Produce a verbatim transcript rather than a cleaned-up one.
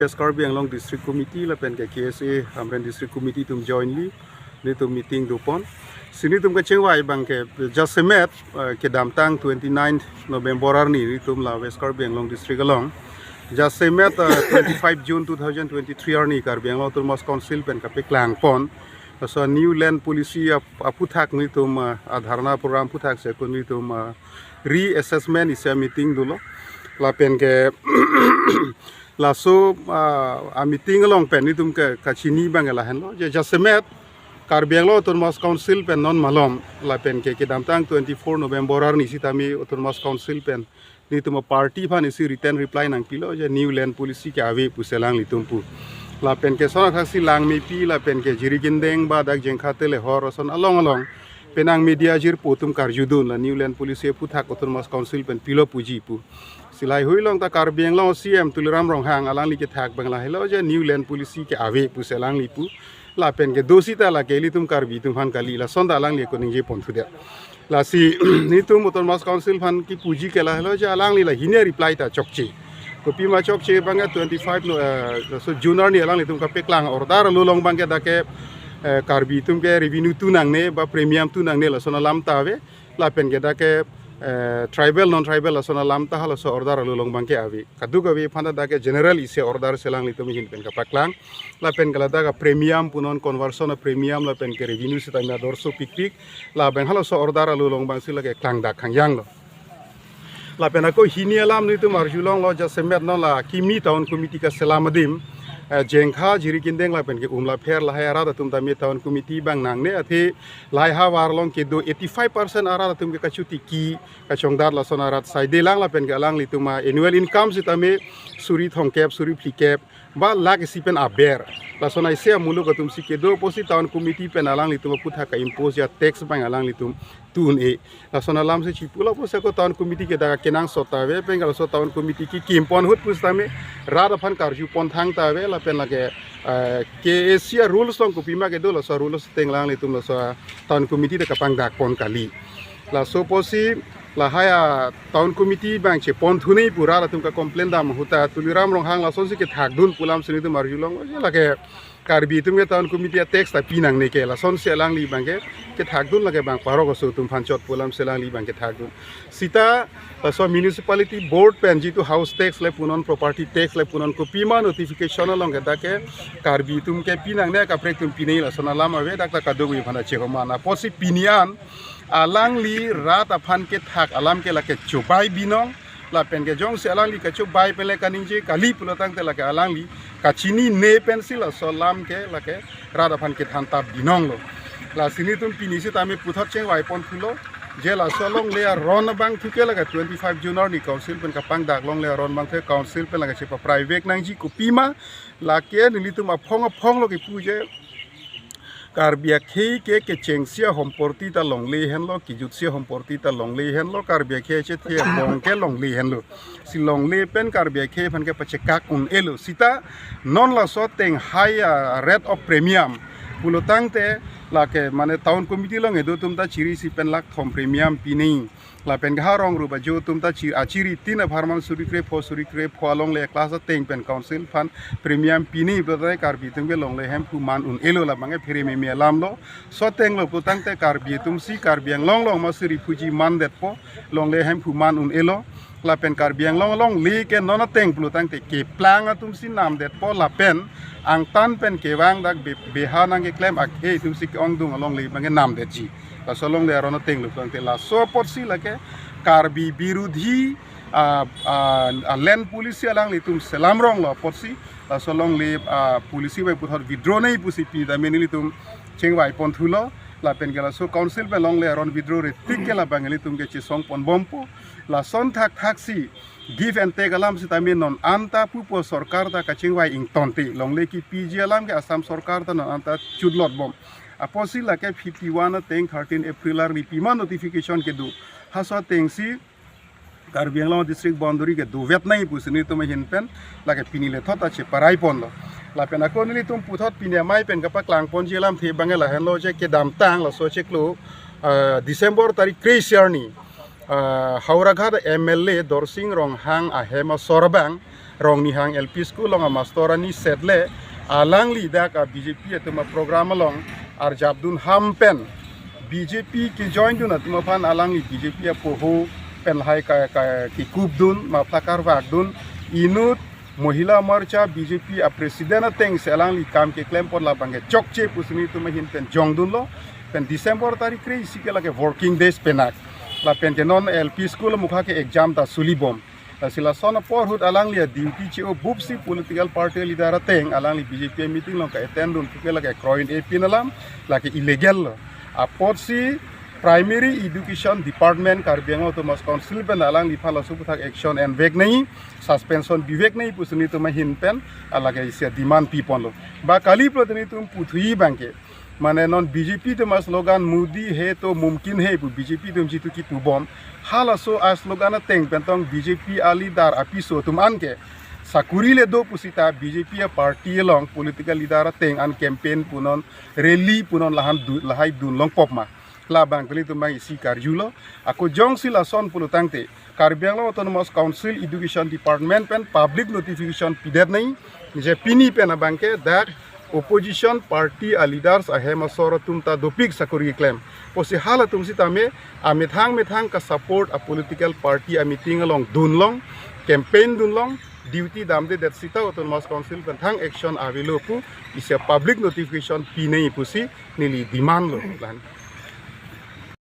West Karbi Anglong District Committee lapen ke K S A Hamren District Committee atum jointly nelitum meeting dopon. Si nelitum kachingvai abang ke jasemet, eh, kedamtang twenty-ninth November arni nelitum la West Karbi Anglong District along jasemet, eh, twenty-five June two thousand twenty-three arni Karbi Anglong Autonomous Council pen kapeklangpon laso New Land Policy ap-, aphuthak nelitum, eh, adharna program aphuthak si ako nelitum, eh, reassessment isi ameeting dolo. Lapen ke laso, ah, ameeting along pen nelitum ke kachini abang lahenlo je jasemet Karbi Anglong Autonomous Council pen non malom lapen ke kedamtang twenty-four November arni sitame Autonomous Council pen nelitum aparty aphan isi written reply nangpilo je New Land Policy ke ave pusi alanglitum pu. Lapen ke sonakhaksi Langmepi lapen ke Jirikindeng ba dak Jengkha Telehor ason along along penang media jirpo atum karjudun la New Land Policy aphuthak Autonomous Council pen pilo puji pu. Si laheihui along ta Karbi Anglong C M Tuliram Ronghang alangli kethak abang lahelo je New Land Policy ke ave pusi alangli pu. Lapen ke do sita lake ilitum Karbi atum aphan kali, lason ta alangli ako ningjeponthudet. Lasi nelitum Autonomous Council aphan kipuji ke lahelo je alangli la hini reply ta chokche. Kopima chokche abang ke twenty-five no, eh, so June arni alanglitum kapeklang order along abang ke dak ke, eh, Karbi atum ke revenue tu nangne ba premium tu nangne lason alam ta ave. Lapen ke dak ke, eh, tribal non tribal lason alam ta halaso order along abang ke ave. Kadokave aphan dak ke general isi order si alanglitum ahin pen kapaklang. Lapen ke ladak ke premium punon conversion a premium lapen ke revenue sitame ador sopikpik. Labang halaso order along abang si lake klangdak hangyang lo. Lapen ako hini alam nelitum arjulonglo jasemet non la kimi town committee kaselam adim, eh, Jengkha, Jirikindeng lapen ke Umlapher lahai arat atum tame town committee abang nangne athe lahai havar along kedo eighty-five percent arat atum ke kachotiki kachongdat lason arat saidelang lapen ke alanglitum a annual income sitame suri thomkep suri phlikep ba lakh isi pen aber. Lason aise amuluk atum si kedo apotsi town committee pen alanglitum aphuthak ka-impose a tax abang alanglitum tu un-e. Lason alam si chipulo apotsi ako town committee ke dak kenangsot ta ave pen ke laso town committee kekim pon ahut pusitame rat aphan karjupon thang ta ave lapen lake, eh, K A C a rules along kopima kedo laso rules ateng alanglitum laso town committee ta kapangdakpon kali. Laso apotsi lahai a town committee abang cheponthu nangji pu rat atum kacomplain dam ahut ta Tuliram Ronghang lasonsi kethakdun pu alam si nelitum arjulong, lake Karbi atum ke town committee a tax ta pi nangne ke lasonsi alangli abang ke kethakdun, lake bang parok aso atum aphan chot pu alam si alangli abang kethakdun. Sita laso municipality board pen jitu house tax le punon property tax le punon kopima notification along ke dak ke Karbi atum ke pi nangne, kaprek atum pi nangji lason alam ave, dak ta kadokave aphan ta chehoman apotsi pini an alangli rat aphan kethak alam ke lake chobai binong. Lapen ke jongsi alangli kachobai pen le kaningje kali pulo tangte lake alangli kachinine pensi laso alam ke lake rat aphan kethan ta binong lo. Lasi nelitum pini sitame puthot chingvaiponthulo je laso longle aron abangthu ke lake twenty-five June arni council pen kapangdak longle aron abangthu council pen lake chepapraivek nangji, kopima lake nelitum aphong aphong lo kipu je Karbi akhei ke kechengsi ahomporti ta longle henlo, kejutsi ahomporti ta longle henlo, Karbi akhei chethe abong ke longle henlo. Si longle pen Karbi akhei aphan ke pachekak un-elo. Sita non laso ateng high, ah, rate of premium pulo tangte lake mane town committee along kedo atum ta chiri isi pen lakh thom premium pi nangji. Lapen ke ha rong rup ajo atum ta chi-, achiri tin apharman suri krepho suri krepho alongle class ateng pen council aphan premium pi nangji pulote Karbi atum ke longle hemphu man un-elo, labang ke phere meme alam lo. Laso ateng lo pulo tangte Karbi atum si Karbi Anglong along masi refugee mandetpo, longle hemphu man un-elo. Lapen Karbi Anglong alongle ke non ateng pulo tangte keplang atum si namdetpo lapen angtan pen kevang dak be-, beha nangkeklem akhei atum si ke-ongdung alongle abang ke namdetji. Laso longle aron ateng lo pulo tangte laso apotsi lake Karbi birudhi, ah, ah, ah, land policy alanglitum selam ronglo apotsi laso longle, ah, policy bai puthot withdraw nangji pusi pini tame nelitum chingvaiponthulo. Lapen ke laso council pen longle aron withdraw ri tik ke labang ilitum ke chesongponbompo. Lason thakthaksi give and take alam sitame non anta pupo, sorkar ta kachingvai ingtonte, longle kepiji alam ke Assam sorkar ta non anta chutlotbom. Apotsi lake fifty-one ateng thirteen April arni pima notification kedo, halaso atengsi Karbi Anglong district boundary ke dovet nangji pusi nelitum ahin pen lake pini lethot ta cheparaiponlo. Lapen ako nelitum puthot pini amei pen kapaklangponji alamthe abang ke lahenlo je kedamtang laso chiklo, ah, December tarik kre-isi arni, ah, Howraghat M L A Dorsing Ronghang ahem asor abang Rongnihang L P School along a master arni setle, alangli dak a B J P atum a program along arjapdun ham pen B J P kejoindun atum aphan alangli B J P apoho pen lahai ka, ka, kikupdun, mapla karvakdun, inut Mohila Morcha B J P a president atengsi alangli kam keklem pon labang ke chokche pusi nelitum ahin pen jongdunlo. Pen December tarik kre-isi ke lake working days penak. Lapen ke non L P school mukha ke exam ta sulibom. Lasi lason apor ahut alangli a duty che-o bupsi political party leader ateng alangli B J P meeting along ka-attend dun puke lake kroin-e pin alam, lake illegal lo. Apotsi Primary Education Department Karbi Anglong Autonomous Council pen alangliphan laso aputhak action envek nangji, suspension bivek nangji pusi nelitum ahin pen alake isi demand piponlo. Ba kali pulote nelitum puthui abang ke, mane non B J P atum a slogan "Modi hai to mumkin hai" pu B J P atum jitu kitubom. Halaso a slogan ateng pen tong B J P a leader apiso atum an ke sakuri le do pusita B J P a party along political leader ateng an campaign punon, rally punon, lahan du, lahai dun longpop ma. Labang ke nelitum abang isi karjulo. Ako jongsi lason pulo tangte Karbi Anglong Autonomous Council Education Department pen public notification pidet nangji. Je pini pen abang ke dak opposition party a leaders ahem asor atum ta dopik sakuri klem. Pusi halatum sitame amethang methang ka-support a political party a meeting along dunlong, campaign dunlong, duty damdedet sita Autonomous Council pen thang action avelo pu isi public notification pi nangji pusi neli demand lo. Lahan.